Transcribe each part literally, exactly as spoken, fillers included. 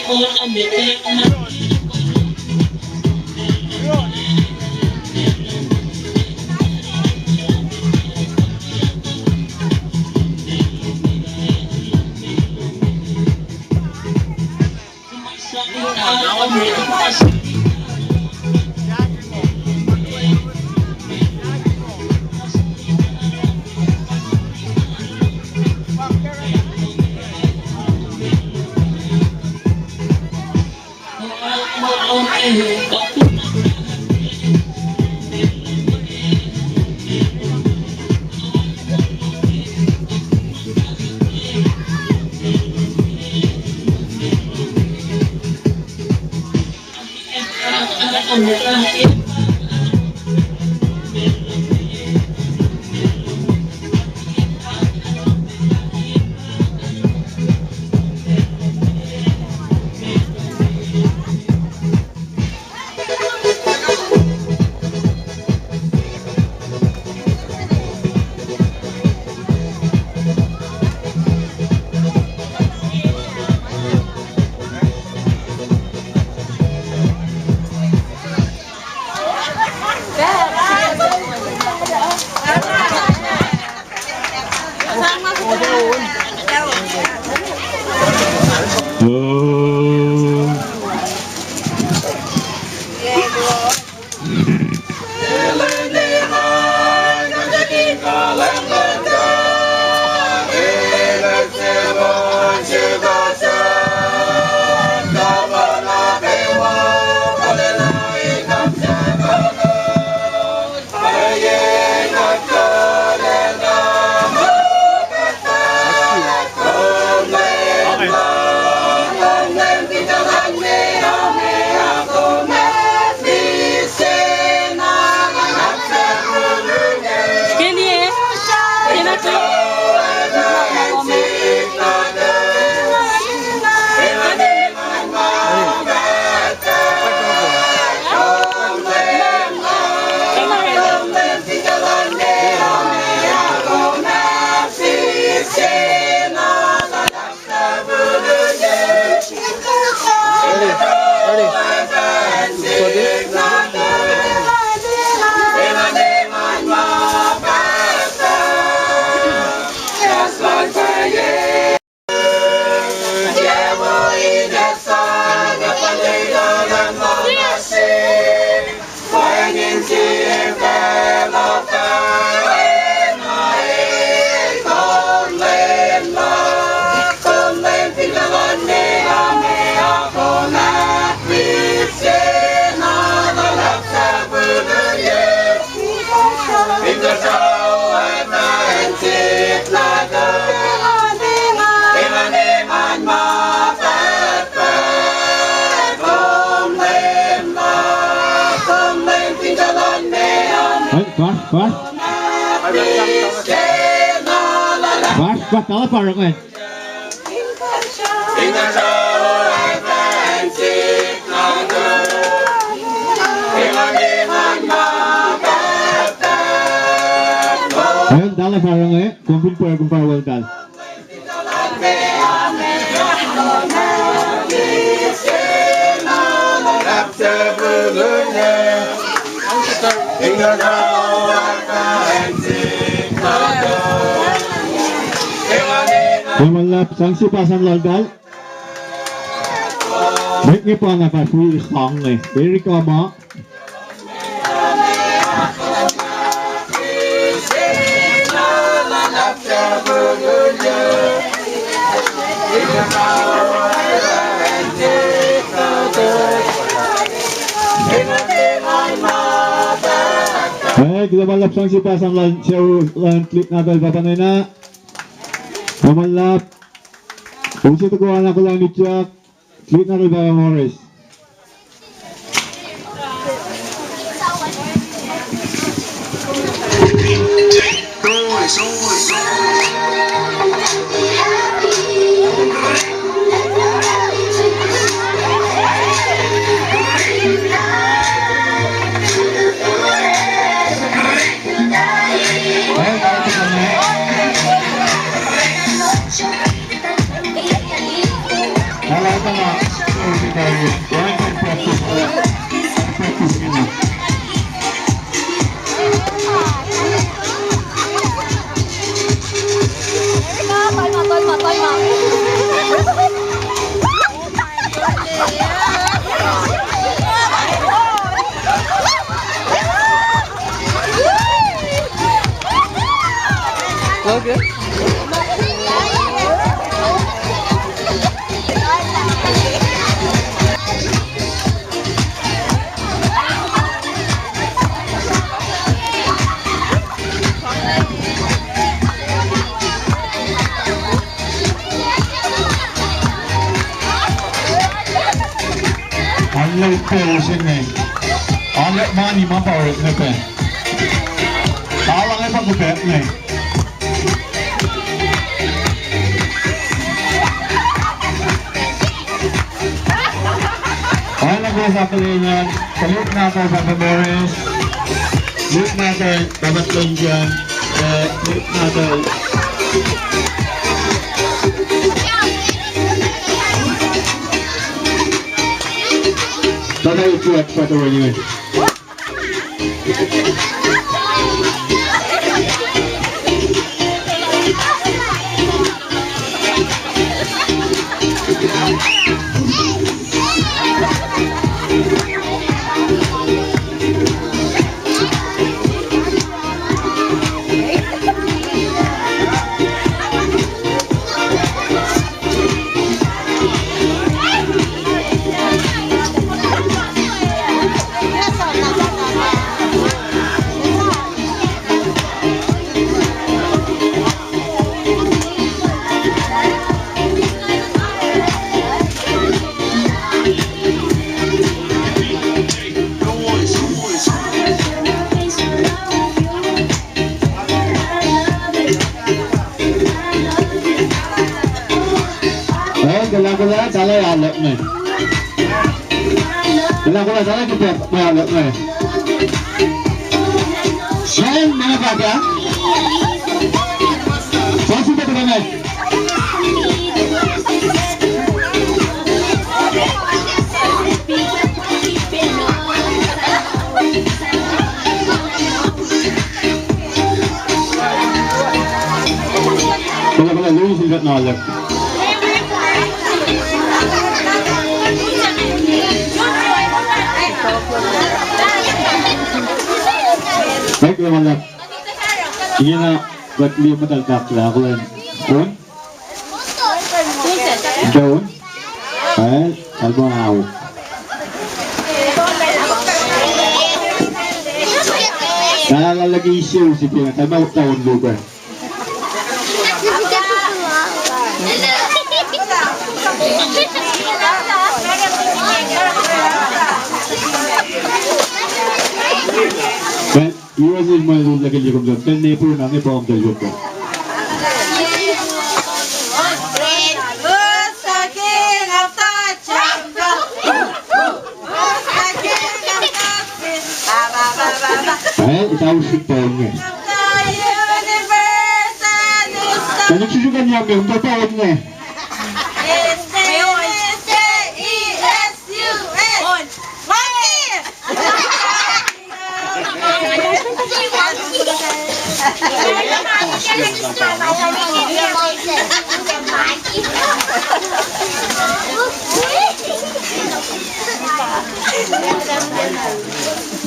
Fahsr, fahsr. Fahsr, fahsr, tala pa oruh ingacn. Tala pa oruh inge, kom fin pwacr, kom pa weltal. Luhman luhlahp, sang sie puhs an laltal. Mwet inge pa na fahsr wi sang inge. Erika ma. Eh, kuloh ma luhlahp, sang sie puhs an lal, sucu luhn Click Nadal Papanena. Kuloh ma luhlahp. Use tuku an akuhlan ityak. Click Nadal Papa Morris. Okay. Alu pacl se inge. Alu mani ma pa orekma pac. Alu inge pa kuhpac inge. Oacna ke sahk lwelah, tuhlihk nahtuhl Pahpah Morris, tuhlihk nahtuhl Pahpah Clinton, eh, tuhlihk nahtuhl Pahpah Edward, Pahpah Edward. Eh, kelakola tala alu inge. Kelakola tala kuhpac mwe alu inge. Sel, mena kaka? Sel, sel, sel. Kuloh, kuloh, Louis in kuht na lek. Baik, kuloh ma lek. Ingena kuht liye muhtahl tahk lah kuloh. Kuloh. Daun. Eh, kalmac au. Talan lagi ise usi pia, kalmac daun lupa. Well, iwacn el mwe lulekil ye kom sot, pacl ne pruhe na nge pa om tuh yohk. Eh, ita usruk pa inge. Tanik srihsrihk an yam me, um, pa inge.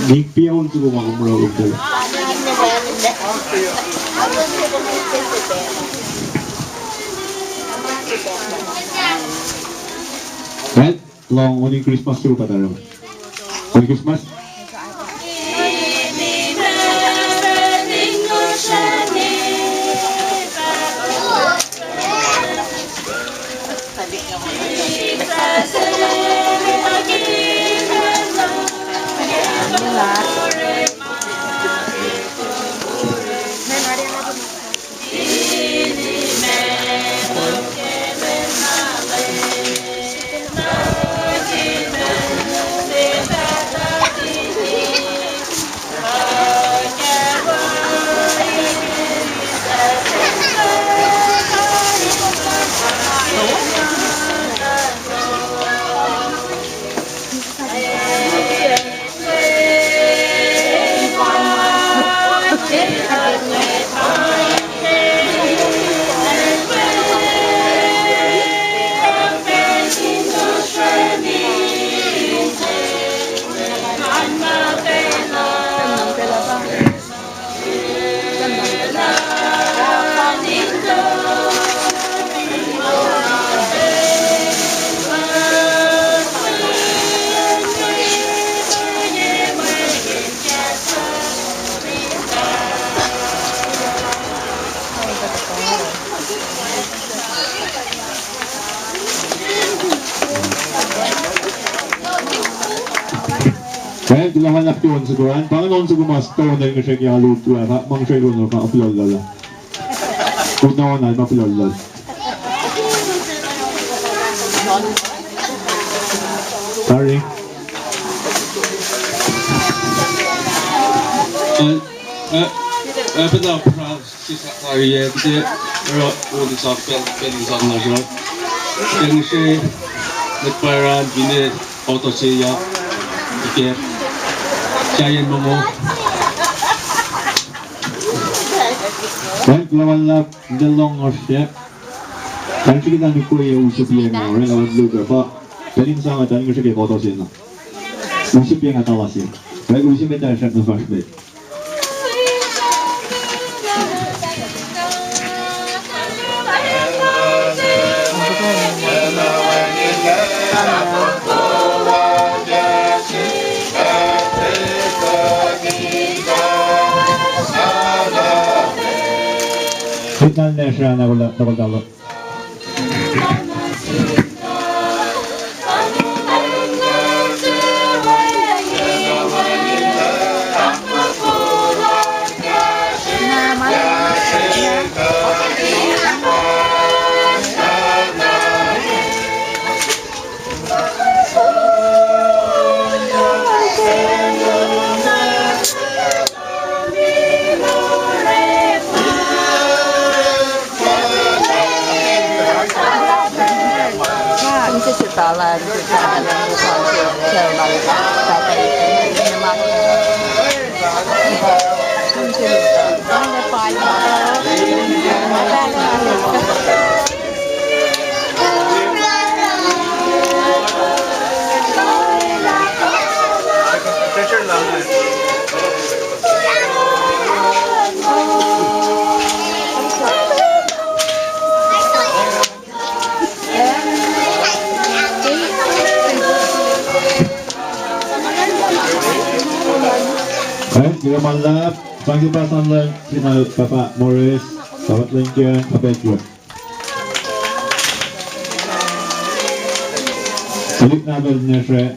Nik piaun tuku ma kom oruh. Well, lohng uni Christmas tuku pa tari. Uni Christmas. Kuloh ma luhlahp ke on soko an, pa inge on soko ma stone el ngihsre ke alu uh, ma ngihsre ke on ma puhlohllohl. Kunohkohn ma puhlohllohl. Tari. Eh, eh, eh, pacna pras. Sisakari ac kuhtuh oruh on sang pacl, pacl in sang nuh sruh. Ke ngihsre, mwet pwacran, finne auto se ya, ike, sahyacn mongo. Kuloh ma luhlahp, nte lohng ngohsr. Tari srihke na nuhkweyac usup ye nga, oraclah won luhk uh pa, pacl in sang uh, tari ngihsre ke auto se na. Usup ye nga tala se. Kuloh usup met ah srihk nuh fahsr met. Kuht nal ne srana kulah, kulah. Kuloh ma luhlahp, sang ke pasanlah, sinal Pahpah Morris, Pahpah Lincoln, Pahpah Edward. Tuhlihk nahtuhl Nasra.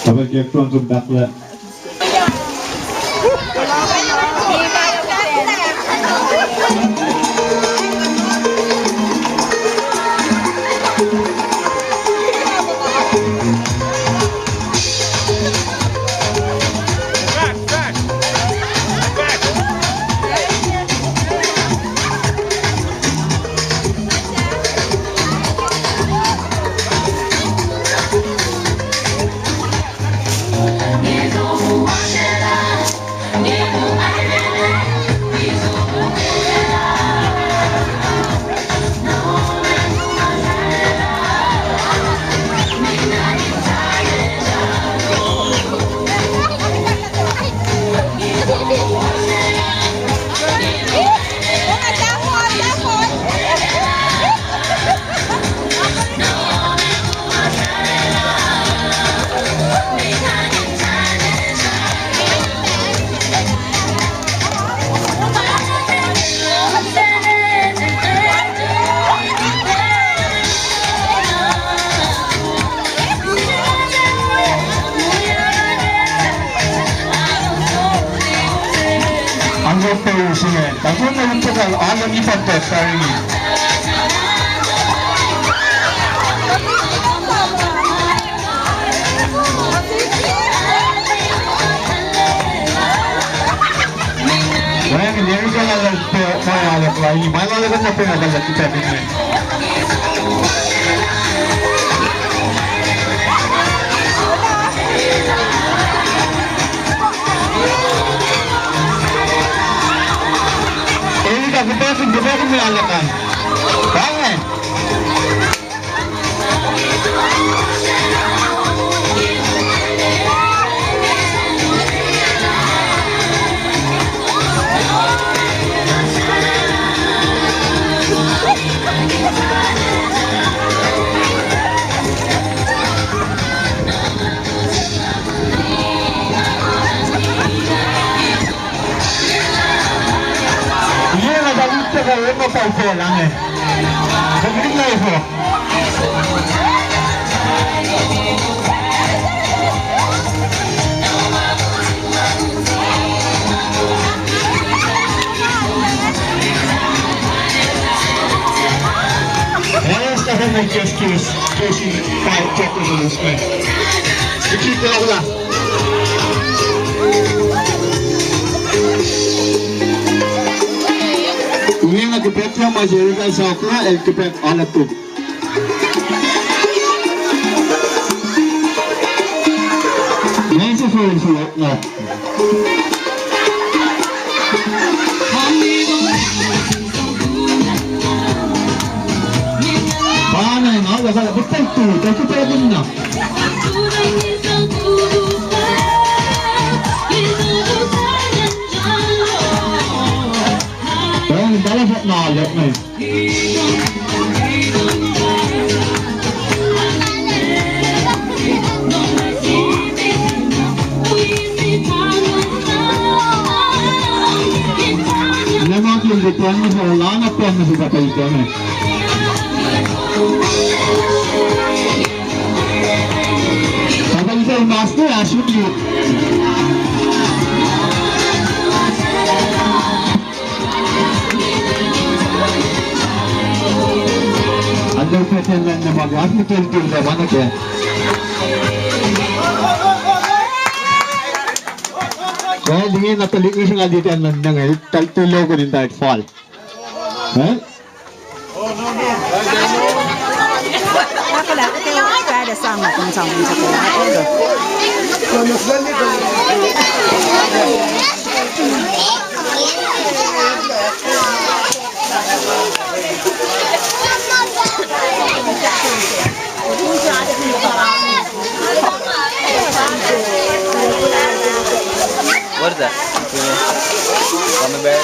Pahpah Jackson som tahklah. Ango pe usinge, tasun na untukal alu nipantos sarini. Wacngihn America na lal pe ma alak la, ma lal na pe na lal kita minne. Erika, kupakin, kupakin me alak an. Bangan. Iye na talit ke ema pau pol ange. Kemring na ifo. Just case, case in point, check the list, man. Keep it up. Ingena ke pacl ma se el sokla, el ke pacl ala tu. Nge se fo el suwak na. Pa na nga la kala bukal tu, ta ku pa din na. Pang dala fat na lek na. Nama kin de pang na sa lana pang na sa papa ita na. Papa ita master asuk ni. Ando peten lan na mag-, at mi tel tel da mana ke. Well, ingena tuhlihk ngi singa litan lan na nge, tal tulo ko nin tait fal. Eh? What is that? Gummy bear?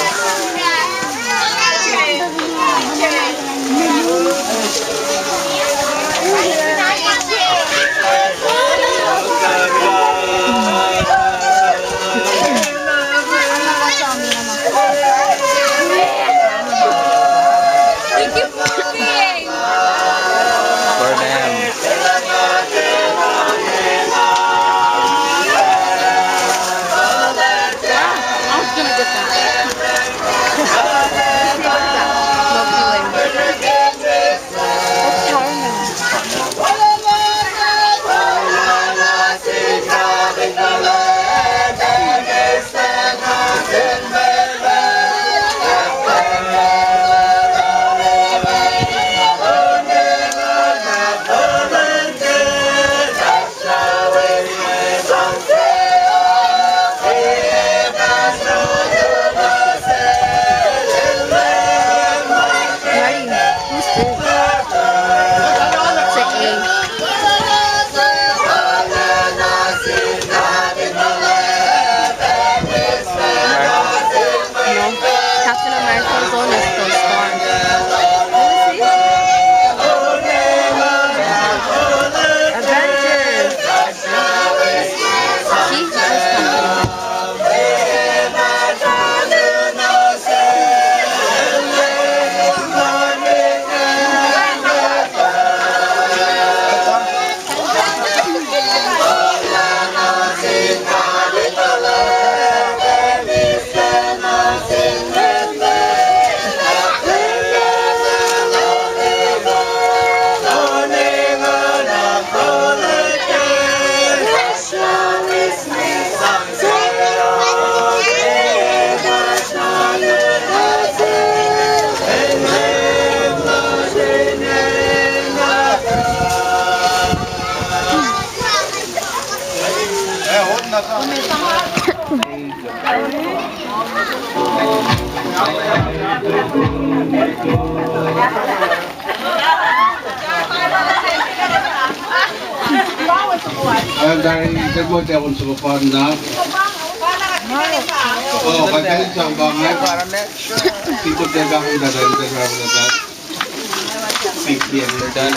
Thank you for being. For them. Ah, I was gonna get that. Let's see, what is that? Love feeling. That's powder milk. Ready. Who's this? It's an A. No. Captain America's on is the star. Let me see. Avengers. See? It's Captain America. Ac tari tari on soko pan na. Oh, pa tari sang pa ngai. People take off the, the, the, the, the. Thank you. They're done.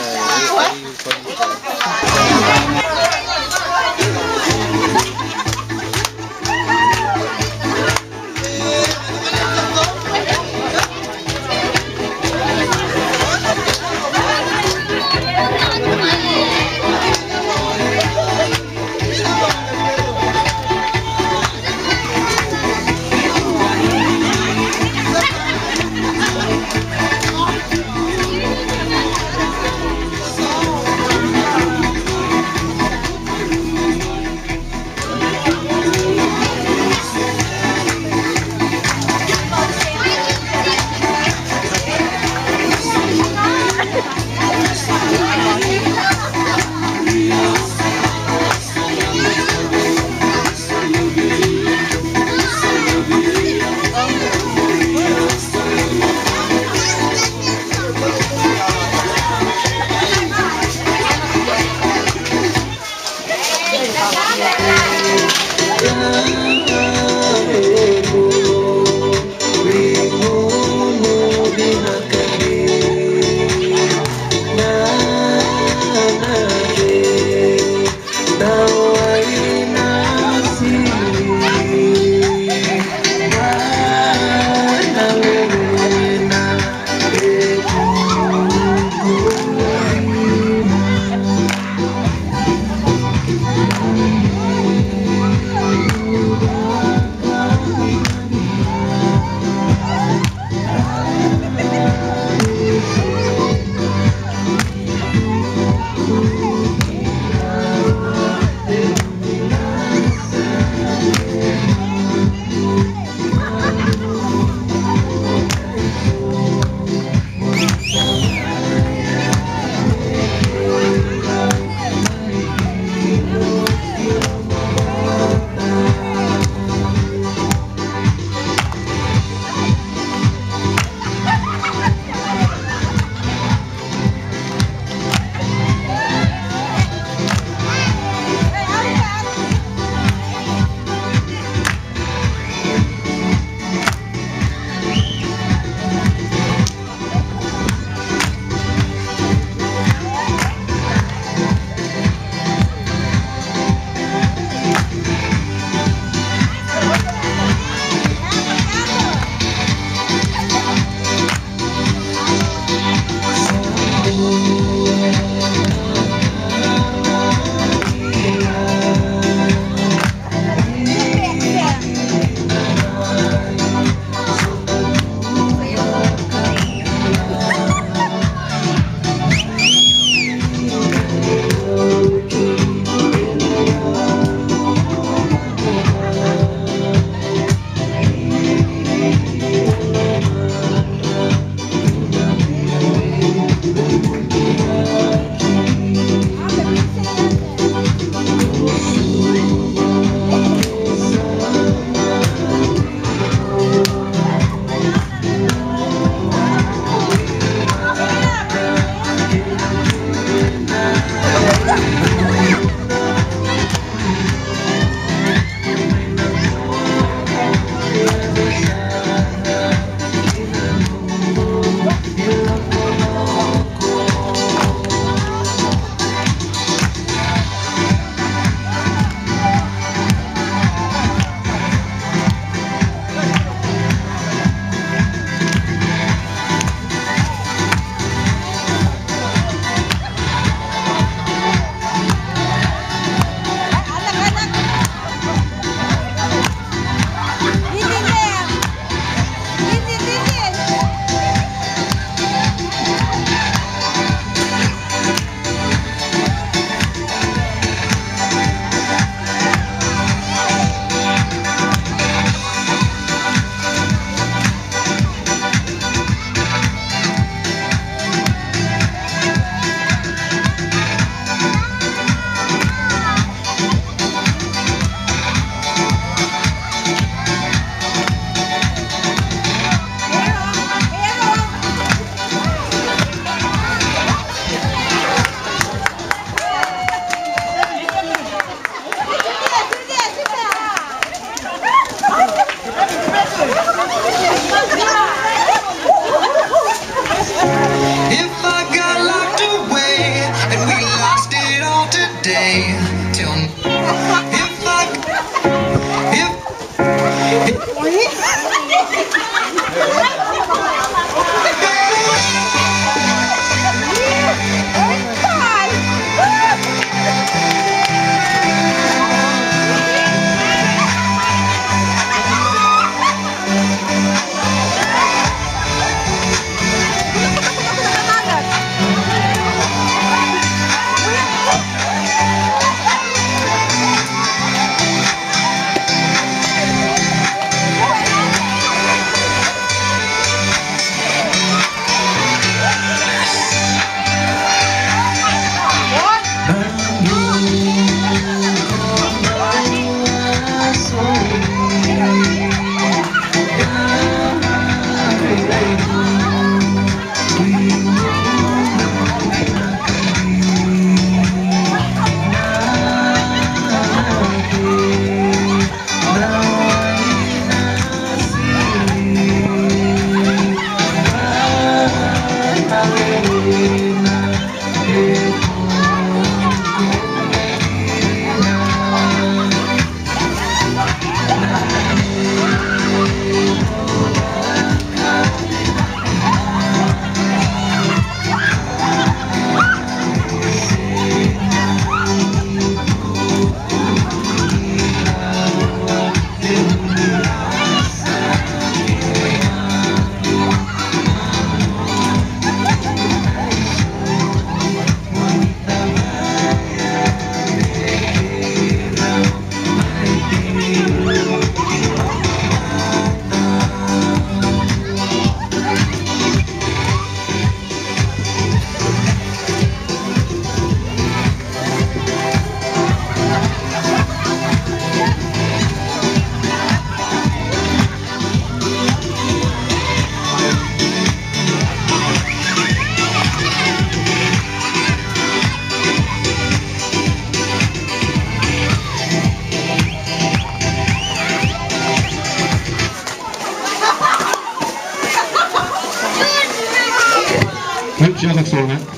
Video.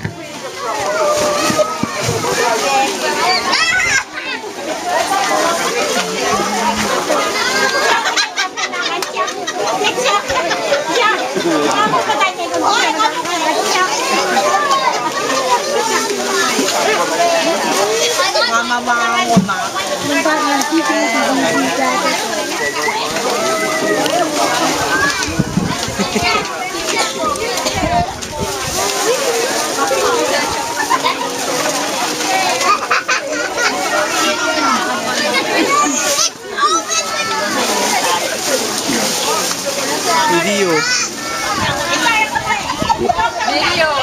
Video.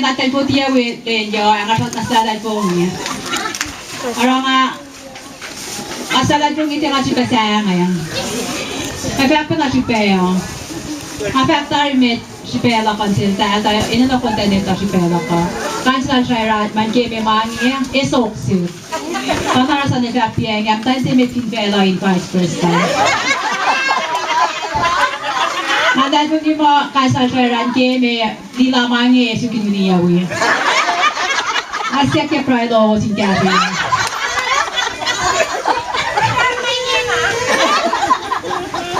Nga tiac fot yac wi lwen yohk, nga sot na sahlal fong inge. Oruh nga, nga sahlal fong inge tiac nga srihpac sahngweng. Nga fahk pac na srihpac uh. Nga fahk tari met srihpac luhk uh sel ta, ta enenuh kontanenta srihpac luhk uh. Kain sel Shaira, man ke me ma inge, e sok suk. Pamara sa ne fahk piang, am tan se met fin facluh in vice president. Nga tahl fong ma kain sel Shaira ke me, lila ma inge suk in wini yawi. Asyak ke pruhe lowos in kahsruh.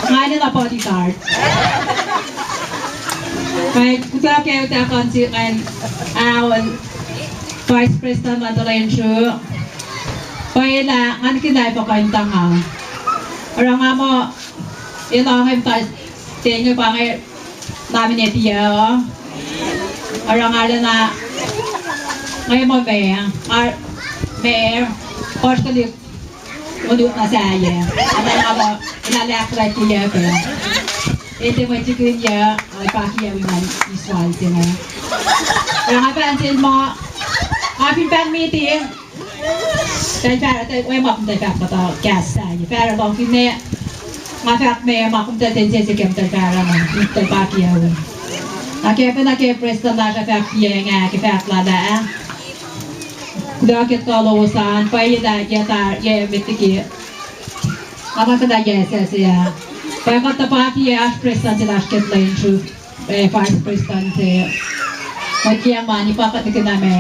Nga ne na bodyguard. Pwacye, kuhtuh ke utuckuh in sik ngan aol vice president luhn tuhlihk sru. Pwacye lah ngan kihn lah fuhkah in tuhng uh. Oruh nga muh elah nge pa tenye pa nge nominate-iyac uh. Oruh nga arulacna nge muh me, nga me, puhs tuhlihk unut na sahyac. Arulacna nga muh, elah lah flack-iyac pac. Ete mwe tikin yac, uh, pakiyac wi ngan iswal se inge. Oruh nga pahn sel muh, nga fin pahn meeting, Tahl fahk, tahl, we ma kom tahl fahk muhta kahs sahyac. Fahk lohng finne, nga fahk me ma kom tahl ten sese ke tahl fahk ma, tahl pakiyac wi. Nga ke pacna ke prestuhn lasr ah fahk piac nga ke fahk lal ah. Kuhtuh ke kuh lowos an, pwacye lah yac tari, yac met liki. Nga kuhtuh yac sese ah. Pwacye kuht tuh pakiyac oasr prestuhn se lasr ke lwen sru. Eh, vice president se, kuht ke ma ni pa kuht nikena me,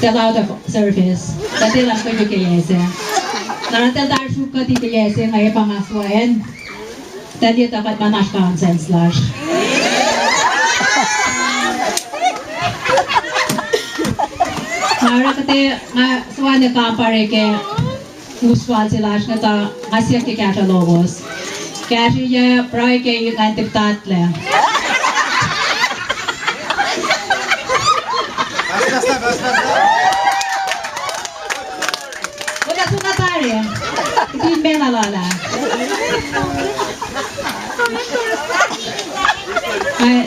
tahl out of service. Tahl tiac lam kuh ke yac se. Na tahl tari suk kuht ke yac se inge pa nga soan. Tahl tiac tuh kuht ma oasr council lasr. Nga oruh kuht, nga soan ne kampare ke Uswal se lasr inge tuh nga siyuck ke kahsruh lowos. Kahsruh yac pruhe ke ngan tiptatlac. Ola suna tari. Iti mena lala. Eh.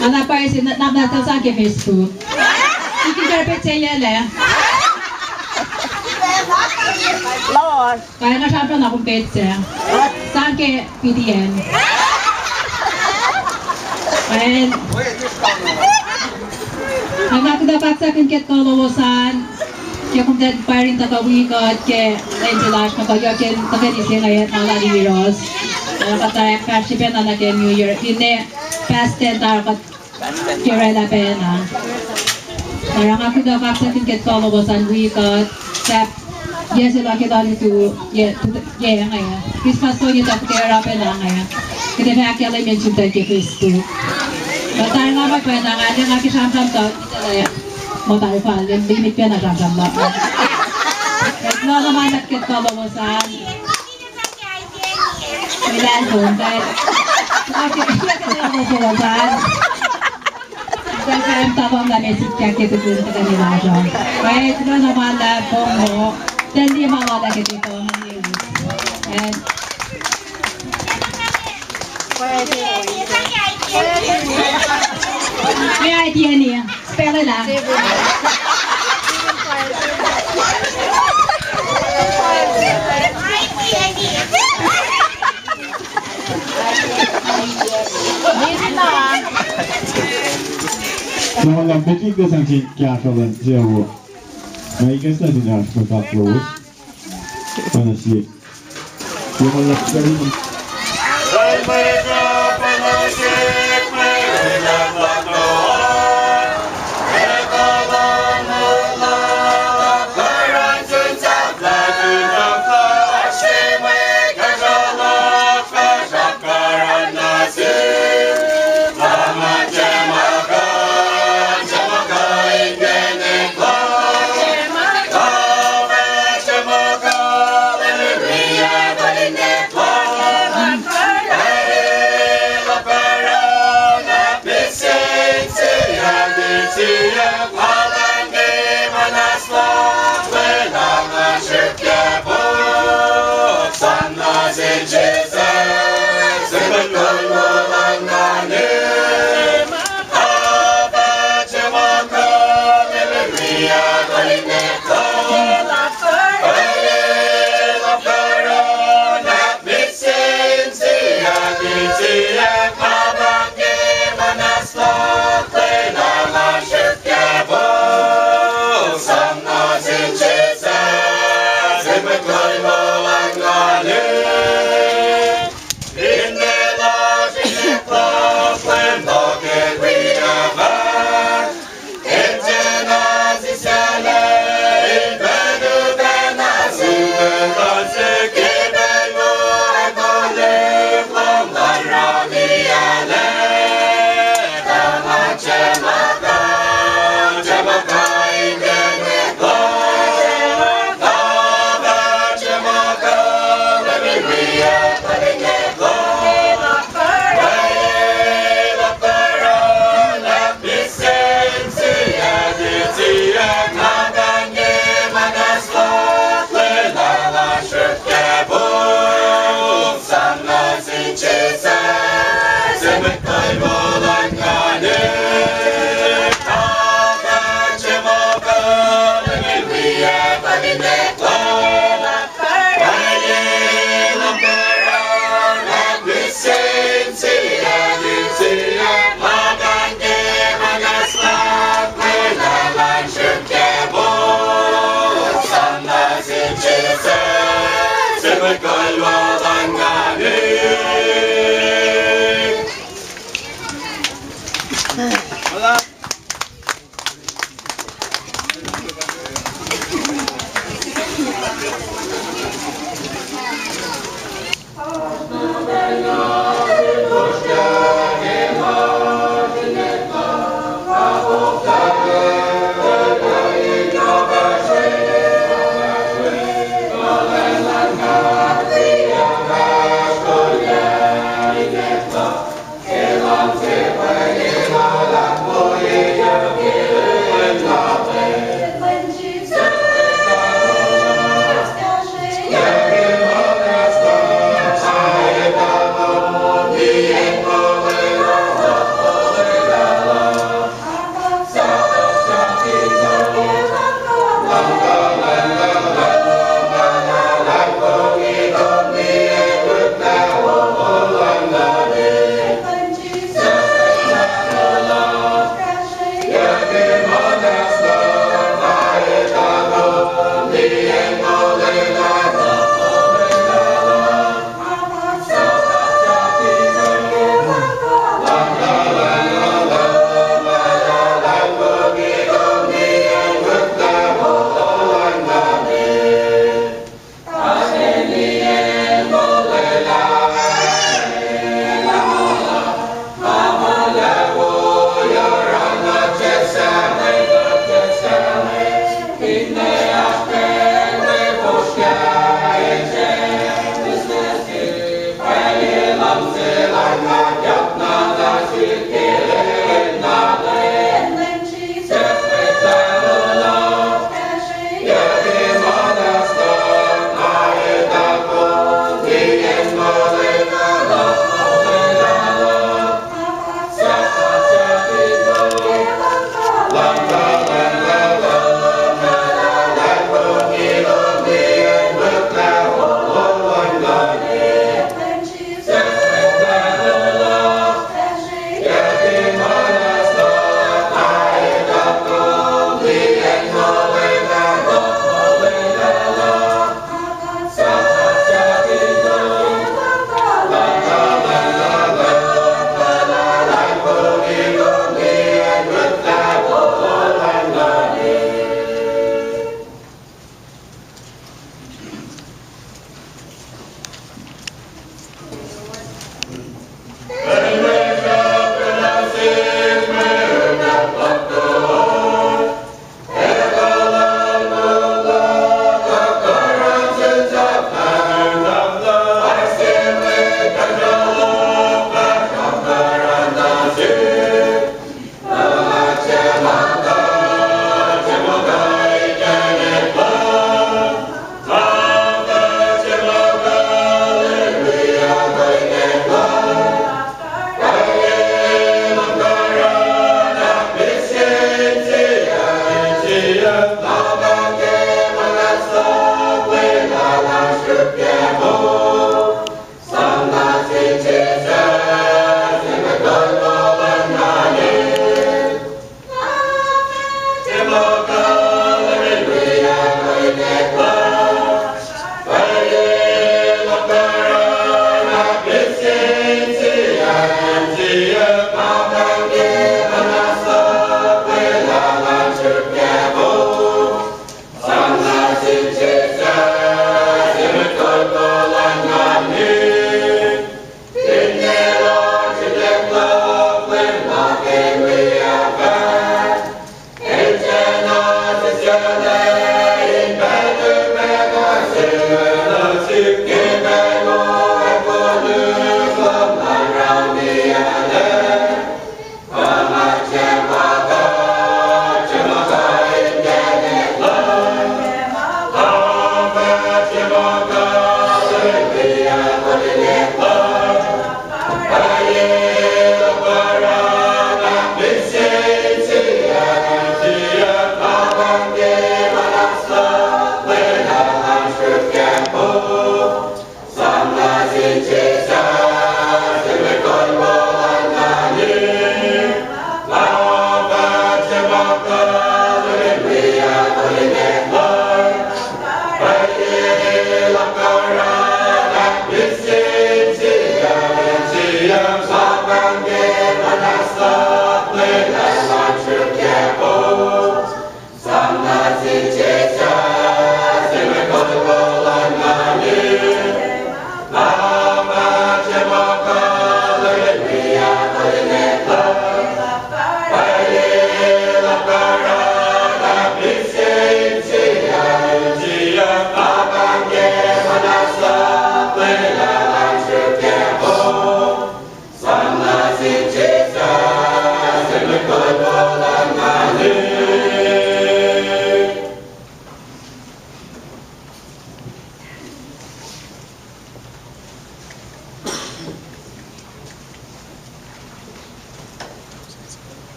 Ana pwacye se na, na, na, sang ke Facebook. Iki kar pet se yele. Lord. Kain na sramsram na kom pet se. Sang ke P D N. Kain. Nga kuhtuh kaksakihn ke kuh lowos an. Ke kom tiac pwacr in tuhkuh wi kuht ke lwen se lasr, na kuht yohk ke tuhkweni se inge, na lali iros. Na kuht ac fahsr srihpac na nuh ke New Year. Finne past ten tari kuht ke oraclah pacna. Oruh nga kuhtuh kaksakihn ke kuh lowos an wi kuht, sahp yac se lal ke lalitu, yac, yac inge. Christmas lun yac tuh kuht oruh pacna inge. Kuht ac fahk ke lwen sumtal ke Facebook. Kuht tari nga ma pacna nga, nga ke sramsram tuh, kuht ac muhta fal, limit pacna sramsram la. Kuht na ma nuh ke kuh lowos an. Elan kontak. Okay, okay, okay, okay. Kuht ac fahk tabang la mesik ke tukun tuhkweni lasr uh. Pwacye, kuht na ma lah pom mo. Tandi ma lah ke tukun. And me idea ni. Spell it out. Sahlah meeting ke sang si kahsruh luhn sewo. Na ikes na sin oasr muhta close. Pacna sie.